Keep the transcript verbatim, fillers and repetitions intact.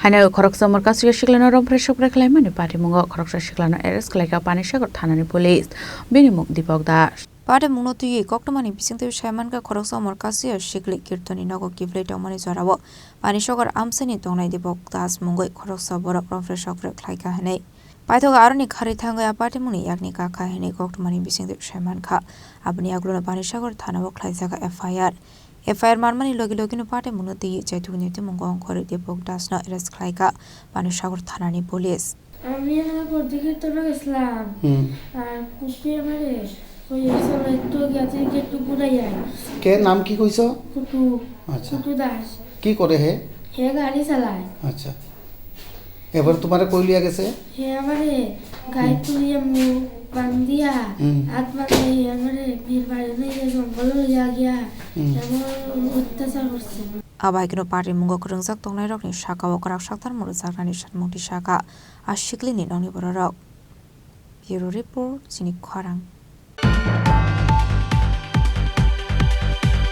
Ano khoroksa Morkasio siklano romphre sokphre khlaimani patimungo khoroksa siklano arrest khlaikha Panisagar thanani police. Bini mung Dipok Das. Patimungno twiwi koktwmani bisingtwi saimankha khoroksa Morkasio sikli Kirtoni nogo kiphilwi tongmani jorao Panisagar amchaini tongnai Dipok Das mungwi khoroksa borok romphre sokphre khlaikha hwnwi. Paithago aroni kharwi thangwi a patimungni yakni kakha hwnwi koktwmani bisingtwi saimankha. Aboni yagulono Panisagar thanao khlaijak F I R. F I R manmani logi logino patimungno twiwi Chaitugni twimungo ongkhorwi Dipok Dasno arrest khlaikha Panisagar thanani police. আমি আমার বন্ধু কীর্তনে গেছিলাম। হুম। আর কুকুরে আমারে ওই চলো একটু গিয়ে তুই একটু ঘুরাই আয়। কে নাম কি কইছো? কুটু। আচ্ছা। কুটু দাস। কি করে হে? হে গাড়ি চালায়। আচ্ছা। এবার তোমারে কই লিয়া গেছে? হে আমারে গাড়ি হুম। তুলিয়া মুখ বান্ধিয়া হুম। হাত বান্ধিয়া আমারে বীর বাড়ি নিয়ে জঙ্গল লিয়া গিয়া হুম। এমন অত্যাচার করছে। Abaikeno patimungo kwrwngjak tongnairokni sakao kwrak sakthar mwrwkjaknani sanmung tisaka a siklini nokni bororok. Bureau Report, chini khorang.